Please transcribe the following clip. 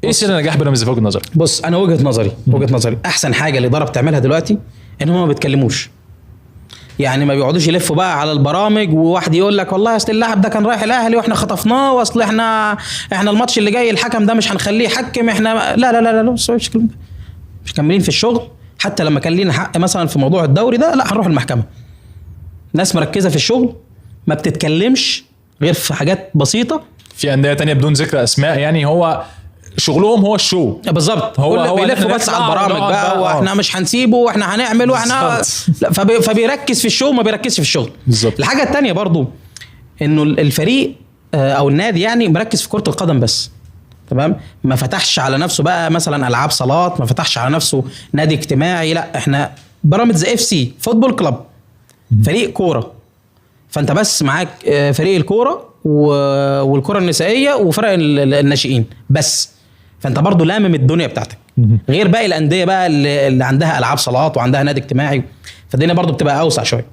ايه سر نجاح بيراميدز في وجهه نظرك؟ بص، انا وجهه نظري احسن حاجة الادارة بتعملها دلوقتي ان هم ما بيتكلموش. يعني ما بيقعدوش يلفوا بقى على البرامج، وواحد يقول لك والله اصل اللاعب ده كان رايح الاهلي واحنا خطفناه، واصل احنا الماتش اللي جاي الحكم ده مش هنخليه يحكم. احنا لا لا لا لا، لا، مش الكلام ده. مش مكملين في الشغل. حتى لما كان لينا حق مثلا في موضوع الدوري ده، لا، هنروح المحكمه. ناس مركزه في الشغل، ما بتتكلمش غير في حاجات بسيطه. في اندية تانية بدون ذكر اسماء، يعني هو شغلهم هو ال show. بالظبط. هو بيلفوا إحنا بس على نطلع البرامج ونقعد بقى، بقى، واحنا مش هنسيبه واحنا هنعمل واحنا لا، فبيركز في ال show، ما بيركزش في الشغل. الحاجة الثانية برضو انه الفريق او النادي يعني مركز في كره القدم بس، تمام؟ ما فتحش على نفسه بقى مثلا العاب صالات، ما فتحش على نفسه نادي اجتماعي. لا، احنا بيراميدز FC football club، فريق كوره. فانت بس معاك فريق الكورة والكره النسائية وفرق الناشئين بس. فانت برضو لامم الدنيا بتاعتك، غير باقي الاندية بقى اللي عندها العاب صالات وعندها نادي اجتماعي، فالدنيا برضو بتبقى اوسع شويه.